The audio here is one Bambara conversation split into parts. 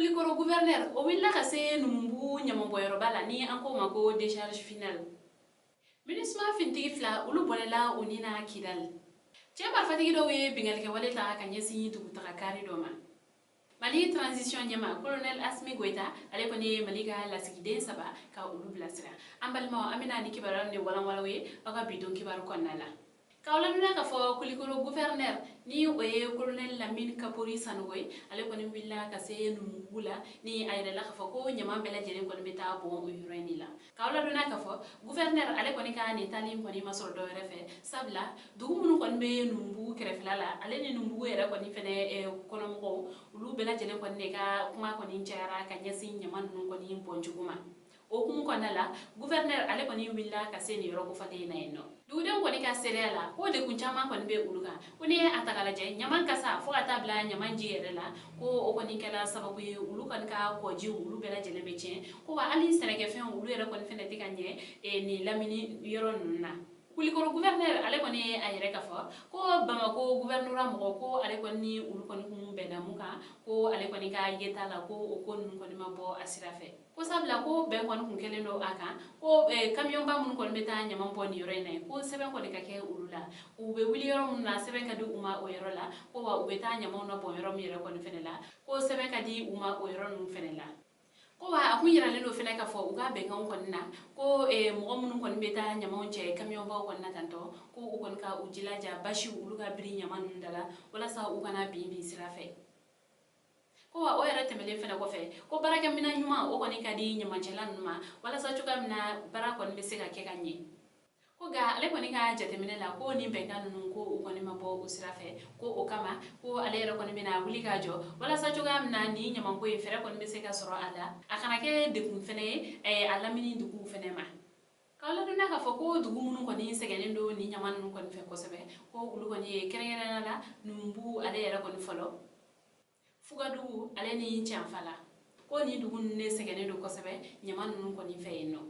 Kulikoro gouverneur o wulila ka se Numubugu ɲamanbɔnyɔrɔba la, ni an k'o ma ko décharge finale. MINUSMA finitigi fila, olu bɔnɛla u ni na Kidali. Cɛ marifatigi dɔw ye binkannikɛwale ta ka ɲɛsin dugutaga kari dɔ ma. Mali transition ɲɛma colonel Assimi Goïta, ale kɔni ye Mali ka lasigiden saba ka olu bilasira. An balimaw, an bɛna ni kibaruya ni walanwalanw ye aw ka bi don kibaru kɔnɔna la. K'aw ladɔnniya k'a fɔ Kulikoro gouverneur, ni o ye colonel Lamine Kapori Sanogo ye, ale kɔni wulila ka se Numubugu la, ni a yɛrɛla k'a fɔ ko ɲaman bɛɛ lajɛlen kɔni bɛ taa bɔn o yɔrɔ in de la. K'aw ladɔnniya k'a fɔ gouverneur ale kɔni ka nin taali in kɔni ma sɔrɔ dɔwɛrɛ fɛ, sabula dugu minnu kɔni bɛ Numubugu kɛrɛfɛla la, ale ni Numubugu yɛrɛ kɔni fɛnɛ kɔnɔmɔgɔw, olu bɛɛ lajɛlen kɔni de ka kuma kɔni cayara ka ɲɛsin ɲaman ninnu kɔni bɔncogo ma. O hukumu kɔnɔna la, gouverneur ale kɔni wulila ka se nin yɔrɔ kofɔlen in na yen nɔ. Dugudenw kɔni ka seereya la, ko degun caman kɔni bɛ olu kan, ko n'i ye a ta k'a lajɛ, ɲaman kasa fo ka taa bila ɲaman ji yɛrɛ la, ko o kɔni kɛra sababu ye olu kɔni ka kɔjiw, olu bɛɛ lajɛlen bɛ tiɲɛ, ko wa hali sɛnɛkɛfɛnw, olu yɛrɛ kɔni fɛnɛ tɛ ka ɲɛ nin lamini yɔrɔ ninnu na. Kulikoro gouverneur ale kɔni ye a yɛrɛ k'a fɔ ko Bamako gouvernorat mɔgɔ, ko ale kɔni ni olu kɔni kun bɛnna mun kan, ko ale kɔni ka yeta la, ko o ko ninnu kɔni ma bɔ a sira fɛ, ko sabula ko bɛn kɔni kun kɛlen don a kan ko kamiyɔnba minnu kɔni bɛ taa ɲaman bɔ nin yɔrɔ in na, ko sɛbɛn kɔni ka kɛ olu la, u bɛ wuli yɔrɔ minnu na, sɛbɛn ka di u ma o yɔrɔ la, ko wa u bɛ taa ɲamanw na bɔn yɔrɔ min yɛrɛ kɔni fɛnɛ la, ko sɛbɛn ka di u ma o yɔrɔ ninnu fɛnɛ la. Ko wa a kun yiralen don fɛnɛ k'a fɔ u ka bɛnkanw kɔni na ko mɔgɔ minnu kɔni bɛ taa ɲamanw cɛ kamiyɔnbaw kɔni na tantɔ, ko u kɔni ka u jilaja basiw olu ka biri ɲaman ninnu da la walasa u kana bin bin sira fɛ. Ko wa o yɛrɛ tɛmɛlen fɛnɛ kɔfɛ, ko baarakɛminɛn ɲuman o kɔni ka di ɲamancɛla ninnu ma walasa cogoya min na baara kɔni bɛ se ka kɛ ka ɲɛ. Ko nka ale kɔni ka jateminɛ la, ko nin bɛnkan ninnu, ko u kɔni ma bɔ o sira fɛ, ko o kama ko ale yɛrɛ kɔni bɛna wuli k'a jɔ walasa cogoya min na nin ɲamanko in fɛɛrɛ kɔni bɛ se ka sɔrɔ a la, a kana kɛ degun fɛnɛ ye a lamini duguw fɛnɛ ma. K'aw ladɔnniya k'a fɔ ko dugu minnu kɔni sɛgɛnnen don nin ɲaman ninnu kɔni fɛ kosɛbɛ, ko olu kɔni ye kɛrɛnkɛrɛnnenya la Numubugu ale yɛrɛ kɔni fɔlɔ, Fugadugu ale ni Canfala, ko nin dugu ninnu de sɛgɛnnen don kosɛbɛ ɲaman ninnu kɔni fɛ yen nɔ.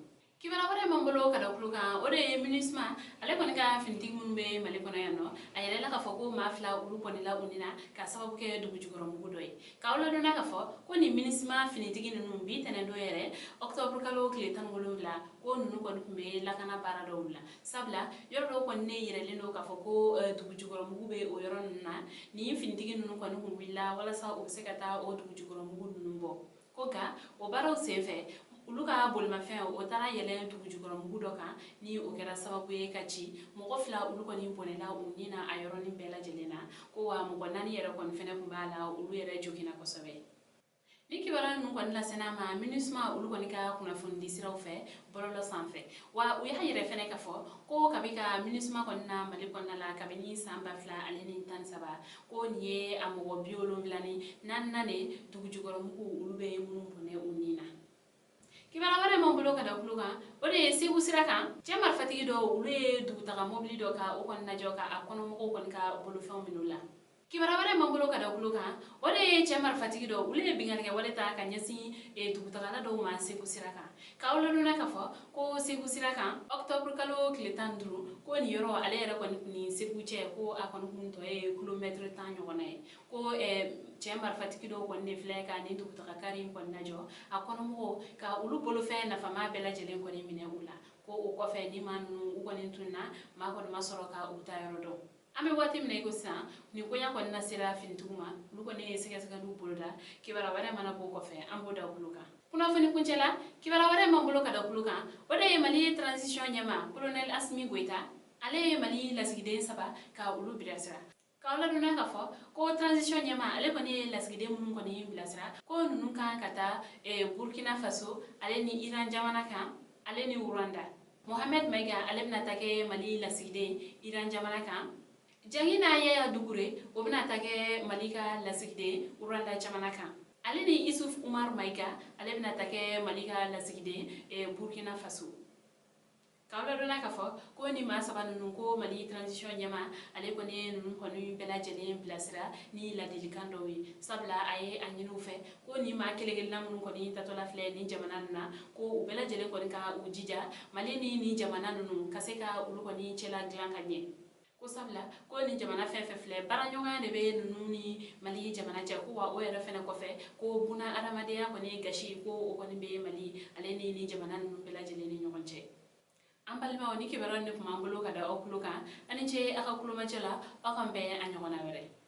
Kibaruya wɛrɛ m'an bolo ka da tulo kan, o de ye MINUSMA ale kɔni ka finitigi minnu bɛ Mali kɔnɔ yan nɔ, a yɛrɛla k'a fɔ ko maa fila olu bɔnɛla u ni na ka sababu kɛ dugu jukɔrɔmugu dɔ ye. K'aw ladɔnniya k'a fɔ ko nin MINUSMA finitigi ninnu, bi tɛnɛndon yɛrɛ octobre kalo tile 17, ko ninnu kɔni tun bɛ lakana baara dɔw la, sabula yɔrɔ dɔw kɔni ne yɛrɛlen don k'a fɔ ko dugu jukɔrɔmugu bɛ o yɔrɔ ninnu na. Nin finitigi ninnu kɔni kun wulila walasa u bɛ se ka taa o dugu jukɔrɔmugu ninnu bɔ. Ko nka o baaraw senfɛ, olu ka bolimafɛn o taara yɛlɛn dugu jukɔrɔmugu dɔ kan, ni o kɛra sababu ye ka ci, mɔgɔ fila olu kɔni bɔnɛla u ni na a yɔrɔnin bɛɛ lajɛlen na, ko wa mɔgɔ naani yɛrɛ kɔni fɛnɛ tun b'a la, olu yɛrɛ joginna kosɛbɛ. Ni kibaruya ninnu kɔni lasena ma MINUSMA olu kɔni ka kunnafonidi siraw fɛ bɔlɔlɔ sanfɛ. Wa u y'a yɛrɛ fɛnɛ k'a fɔ ko kabi ka MINUSMA kɔni na Mali kɔnɔna la kabini san 2013, ko nin ye a mɔgɔ 74nan de dugu jukɔrɔmugu olu bɛ minnu bɔnɛ u ni na. Kibaruya wɛrɛ m'an bolo ka da tulo kan, o de ye Segu sira kan, cɛ marifatigi dɔw olu ye dugutaga mɔbili dɔ ka o kɔni lajɔ ka a kɔnɔmɔgɔw kɔni ka bolofɛnw minɛ u la. Kibaruya wɛrɛ m'an bolo ka da tulo kan, o de ye cɛ marifatigi dɔw olu ye binkannikɛwale ta ka ɲɛsin dugutagala dɔw ma Segu sira kan. K'aw ladɔnniya k'a fɔ ko Segu sira kan, octobre kalo tile 15, ko nin yɔrɔ ale yɛrɛ kɔni kun ni Segu cɛ, ko a kɔni kun tɔ ye kilomɛtiri 10 ɲɔgɔnna ye, ko cɛ marifatigi dɔw kɔni de filɛ ka nin dugutaga kari in kɔni lajɔ, a kɔnɔmɔgɔw ka olu bolofɛn nafama bɛɛ lajɛlen kɔni minɛ u la. Ko o kɔfɛ ni maa ninnu u kɔni tununna, maa kɔni ma sɔrɔ ka u ta yɔrɔ dɔn. An bɛ waati min na i ko sisan, nin koɲa kɔni na sera finitigiw ma, olu kɔni ye sɛgɛsɛgɛliw boloda. Kibaruya wɛrɛ mana bɔ o kɔfɛ, an b'o da tulo kan. Kunnafoni kuncɛ la, kibaruya wɛrɛ m'an bolo ka da tulo kan, o de ye Mali transition ɲɛmaa colonel Assimi Goïta, ale ye Mali lasigiden saba ka olu bilasira. K'aw ladɔnniya k'a fɔ ko transition ɲɛmaa ale kɔni ye lasigiden minnu kɔni bilasira, ko ninnu kan ka taa Burkina Faso ale ni Iran jamana kan ale ni Rwanda. Mohamed Maïga ale bɛna ta kɛ Mali lasigiden Iran jamana kan. Jangina Yaya Dugure o bɛna ta kɛ Mali ka lasigiden Rwanda jamana kan. Ale ni Isuf Umar Maïga ale bɛna ta kɛ Mali ka lasigiden Burkina Faso. K'aw ladɔnniya k'a fɔ ko ni maa saba ninnu, ko Mali transition ɲɛmaa ale kɔni ye ninnu kɔni bɛɛ lajɛlen bilasira ni ladilikan dɔw ye, sabula a ye a ɲini u fɛ ko ni maa kelen kelenna minnu kɔni tatɔla filɛ nin jamana ninnu na, ko u bɛɛ lajɛlen kɔni ka u jija Mali ni nin jamana ninnu ka se ka olu kɔni cɛla dilan ka ɲɛ. Ko sabula ko nin jamana fɛn fɛn filɛ, baaraɲɔgɔnya de bɛ ninnu ni Mali jamana cɛ. Ko wa o yɛrɛ fɛnɛ kɔfɛ, ko buna adamadenya kɔni gasi, ko o kɔni bɛ Mali ale ni nin jamana ninnu bɛɛ lajɛlen ni ɲɔgɔn cɛ. An balimaw, ni kibaruya de tun b'an bolo ka da aw tulo kan. Ani ce aw ka kulomajɔ la. Aw kan bɛn a ɲɔgɔnna wɛrɛ.